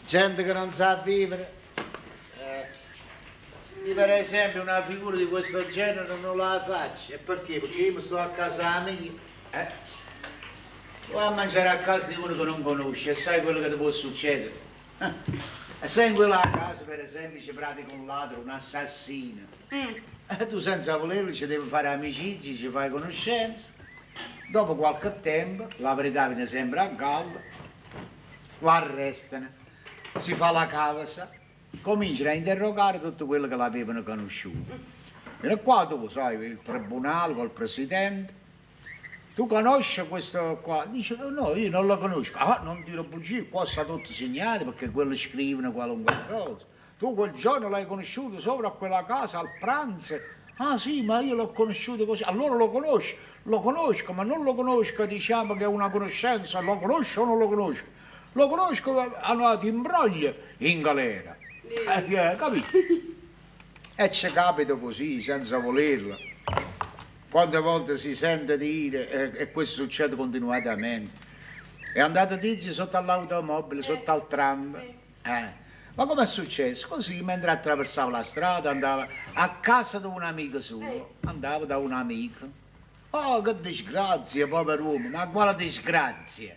Gente che non sa vivere. Eh. Io per esempio una figura di questo genere non la faccio. E perché? Perché io mi sto a casa mia. Eh? Vai a mangiare a casa di uno che non conosci e sai quello che ti può succedere. E se in quella casa, per esempio, ci pratica un ladro, un assassino, e tu senza volerlo ci devi fare amicizia, ci fai conoscenza. Dopo qualche tempo, la verità viene sempre a galla, l'arrestano, si fa la causa, cominciano a interrogare tutto quello che l'avevano conosciuto. E qua tu sai, il tribunale col presidente, tu conosci questo qua? Dice no, io non lo conosco. Ah, non dire bugie, qua sta tutto segnato perché quello scrivono qualunque cosa. Tu quel giorno l'hai conosciuto sopra quella casa al pranzo. Ah sì, ma io l'ho conosciuto così. Allora lo conosci? Lo conosco, ma non lo conosco, diciamo che è una conoscenza, lo conosco o non lo conosco? Lo conosco, allora ti imbroglia in galera. Capito? E ci capita così, senza volerlo. Quante volte si sente dire, e questo succede continuatamente, è andato tizio sotto all'automobile, sotto al tram. Ma com'è successo? Così, mentre attraversava la strada, andava a casa di un amico suo, andava da un amico. Oh, che disgrazia, povero uomo, ma quale disgrazia?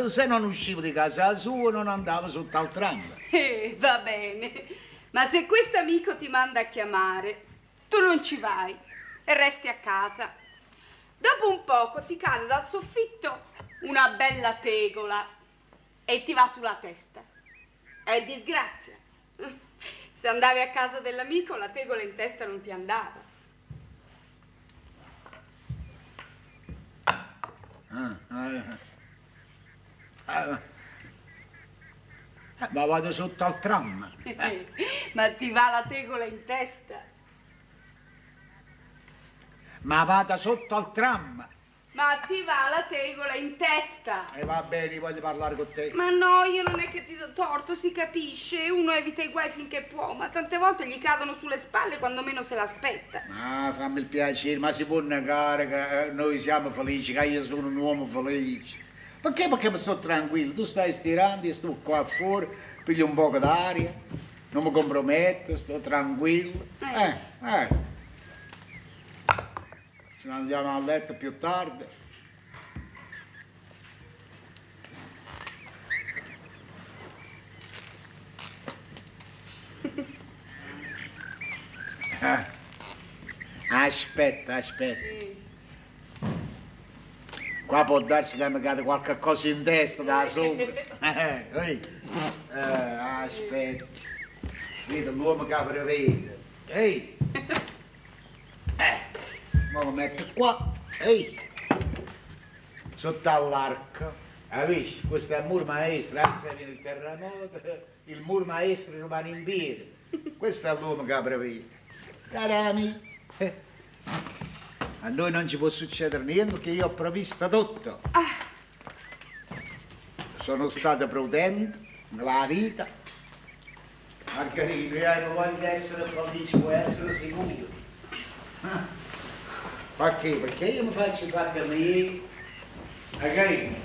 Se non usciva di casa sua, non andava sotto al tram. Va bene, ma se questo amico ti manda a chiamare, tu non ci vai e resti a casa. Dopo un poco ti cade dal soffitto una bella tegola e ti va sulla testa. È disgrazia. Se andavi a casa dell'amico, la tegola in testa non ti andava. Ah, ah, ah. Ma vado sotto al tram. Ma ti va la tegola in testa. Ma vado sotto al tram. Ma ti va la tegola in testa. E va bene, voglio parlare con te. Ma no, io non è che ti do torto, si capisce. Uno evita i guai finché può, ma tante volte gli cadono sulle spalle quando meno se l'aspetta. Ma fammi il piacere, ma si può negare che noi siamo felici, che io sono un uomo felice. Perché? Perché mi sto tranquillo, tu stai stirando, io sto qua fuori, piglio un poco d'aria, non mi comprometto, sto tranquillo. Ce ne andiamo a letto più tardi. Aspetta, aspetta. Qua può darsi che mi cade qualche cosa in testa da sopra. Aspetta. Vedi l'uomo che prevede. Ehi. Mo lo metto qua. Ehi. Sotto all'arco. Capisci? Questo è il muro maestro, anche se viene il terremoto, il muro maestro rimane in piedi. Questo è l'uomo che prevede. Cari amici, a noi non ci può succedere niente perché io ho previsto tutto. Sono stato prudente nella vita. Margherita, io non voglio essere felice, voglio essere sicuro. Perché? Perché io mi faccio i fatti miei. Margherita,